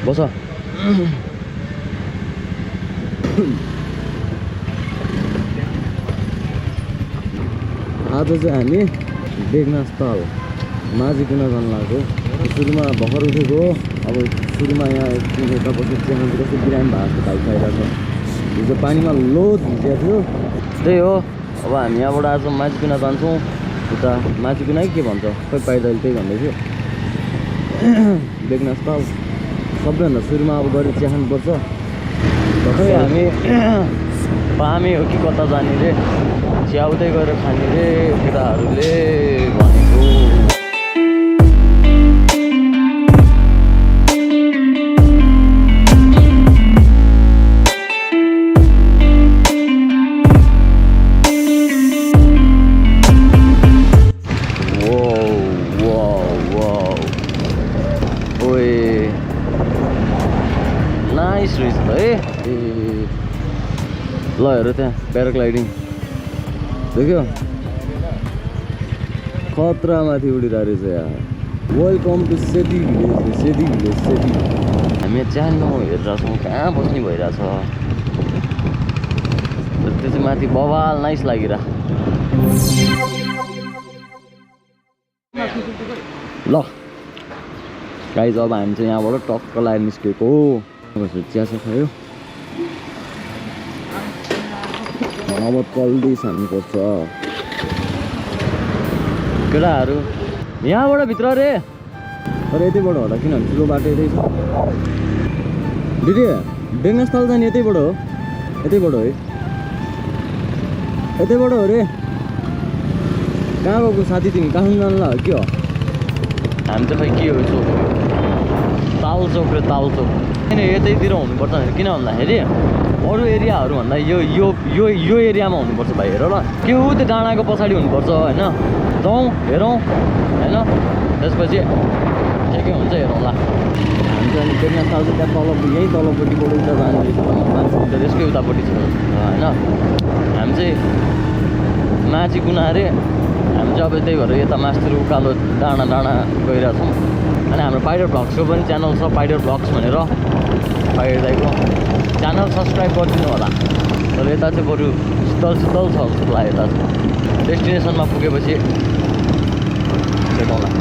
बस आज चाहिँ हामी बेगनास्थल माझीकुना जान लाग्यो सुरुमा भर्खर उठेको अब सुरुमा यहाँ यतापट्टि च्यानल कस्तो बिरामी भएको भाइ खाइरहेको छ हिजो पानीमा लोड भिजेको थियो त्यही हो अब हामी यहाँबाट आज माझीकुना जान्छौँ उता माझीकुना के भन्छ खै पाइदाले त्यही भन्दै थियो बेगनास्थल सबैभन्दा सुरुमा अब गएर चिया खानुपर्छ खै हामी पामे हो कि कता जाने रे चिया उतै गएर खाने रे केटाहरूले भनेको नाइस रहेछ है ए ल हेर त्यहाँ प्याराग्लाइडिङ देख्यो खतरामाथि उडिरहेको रहेछ यहाँ welcome to Seti village Seti हामी च्यानो हेरेर छौँ कहाँ बस्ने भइरहेछ त्यो चाहिँ माथि बवाल नाइस लागिरह ल गाइज अब हामी चाहिँ यहाँबाट टक्क लाएर निस्केको चिया चाहिँ खायो अब कल्दी छान्नुपर्छ केटाहरू यहाँबाट भित्र रे तर यतैबाट होला किनभने ठुलो बाटो यतै छ दिदी बेगनास्थल जाने यतैबाट हो है यतैबाट हो रे कहाँ गएको साथी तिमी काठमाडौँ जानु ल के हो हामी त खै के हो चोक तालचोक र तालचोक किन यतैतिर हुनुपर्छ किन भन्दाखेरि अरू एरियाहरूभन्दा यो एरियामा हुनुपर्छ भाइ हेर ल के हो त्यो डाँडाको पछाडि हुनुपर्छ होइन जाउँ हेरौँ होइन त्यसपछि के हुन्छ हेरौँ ल हामी चाहिँ बेगनास्थल चाहिँ त्यहाँ यहीँ तलपट्टिबाट उता जाने रहेछ मान्छे त त्यसकै उतापट्टि छ होइन हामी चाहिँ माझीकुना अरे हामी चाहिँ अब त्यही भएर यता मास्तिर उकालो डाँडा गइरहेछौँ अनि हाम्रो पाइडर भ्लग्सको पनि च्यानल छ पाइडर भ्लग्स भनेर पाइडर दाइको च्यानल सब्सक्राइब गरिदिनु होला तर यता चाहिँ बरु शीतल छ जस्तो लाग्यो यता डेस्टिनेसनमा पुगेपछि भेटौँला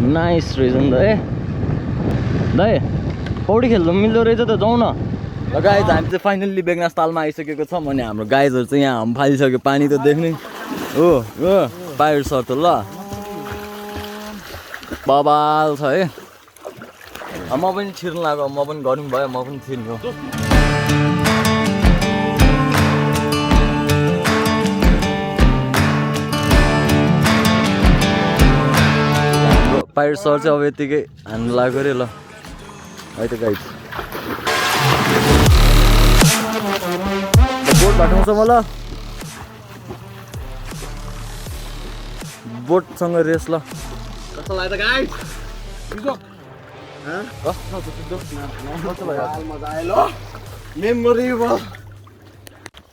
नाइस रहेछ नि त दाइ पौडी खेल्नु मिल्दो रहेछ त जाउँ न ल गाइज हामी चाहिँ फाइनल्ली बेगनास्थलमा आइसकेको छौँ अनि हाम्रो गाइजहरू चाहिँ यहाँ हम फालिसक्यो पानी त देख्ने हो पाइर सर त ल बबाल छ है म पनि छिर्नु लाग्यो म पनि गर्नु भयो म पनि छिर्नु पाइर सर चाहिँ अब यतिकै हान्नु लाग्यो अरे ल है त गाइज बोट भटाउँछ म ल बोटसँग रेस ल कस्तो लाग्यो त गाइज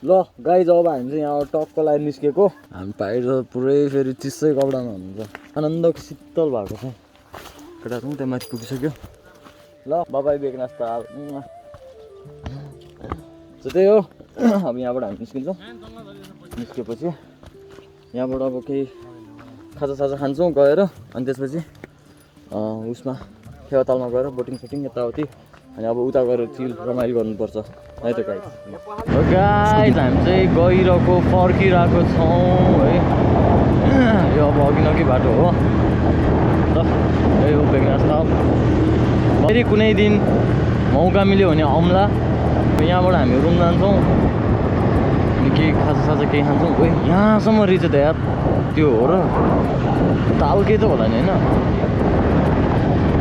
ल गाइज अब हामी चाहिँ यहाँ टक्क लाएर निस्केको हामी पाइर पुरै फेरि चिसै कपडामा हुनुहुन्छ आनन्द शीतल भएको छ केटाहरू त्यहाँ माथि पुगिसक्यो ल बाबाई बेगनास्थल त्यही हो अब यहाँबाट हामी निस्किन्छौँ निस्केपछि यहाँबाट अब केही खाजा खान्छौँ गएर अनि त्यसपछि उसमा फेवातालमा गएर बोटिङ सोटिङ यताउति अनि अब उता गएर चिल रमाइलो गर्नुपर्छ है त गाइज गाइज हामी चाहिँ गइरहेको फर्किरहेको छौँ है यो अब अघि बाटो हो ल यही हो बेगनास्थल फेरि कुनै दिन मौका मिल्यो भने आउँला यहाँबाट हामी रुम जान्छौँ अनि केही खाजा केही खान्छौँ है यहाँसम्म रहेछ त यार त्यो हो र ताल केही त होला नि होइन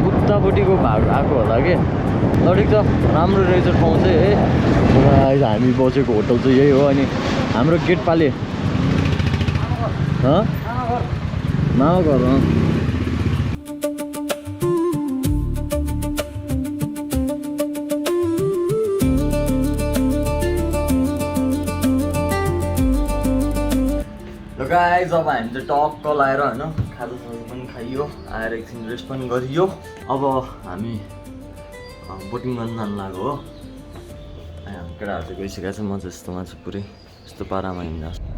उतापट्टिको भाग आएको होला कि ल ठिक छ राम्रो रहेछ ठाउँ चाहिँ है अहिले हामी बसेको होटल चाहिँ यही हो अनि हाम्रो गेट पाले मामा घर हो ल गाइस अब हामी चाहिँ टक्क लाएर होइन खाजासाजा पनि खाइयो आएर एकछिन रेस्ट पनि गरियो अब हामी बोटिङ गर्न जानु लाग्यो हो हामी केटाहरू चाहिँ गइसकेको छ म चाहिँ यस्तोमा चाहिँ पुरै यस्तो पारामा हिँड्दा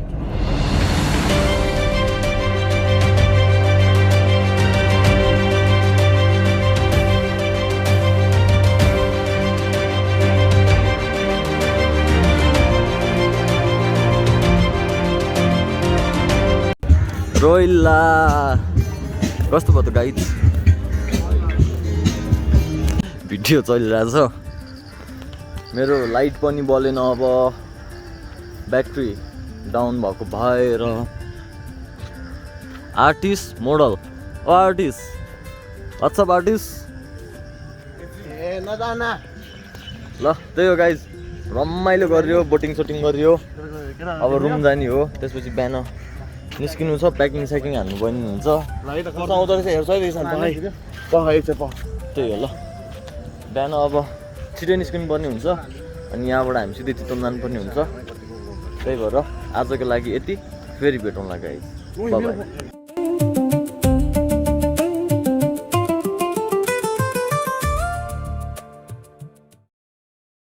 रोइला कस्तो भयो त गाइड भिडियो चलिरहेछ मेरो लाइट पनि बलेन अब ब्याट्री डाउन भएको भएर आर्टिस्ट मोडल ओ आर्टिस्ट वाट्सअप आर्टिस्ट ल त्यही हो गाइज रमाइलो गरियो बोटिङ सोटिङ गरियो अब रुम जाने हो त्यसपछि बिहान निस्किनु छ प्याकिङ स्याकिङ हान्नु पनि हुन्छ आउँदो रहेछ हेर्छ त्यही हो ल बिहान अब छिटै निस्किनु पर्ने हुन्छ अनि यहाँबाट हामी सिधै चितवन जानुपर्ने हुन्छ त्यही भएर आजको लागि यति फेरि भेटौँला गाइस बाइ बाइ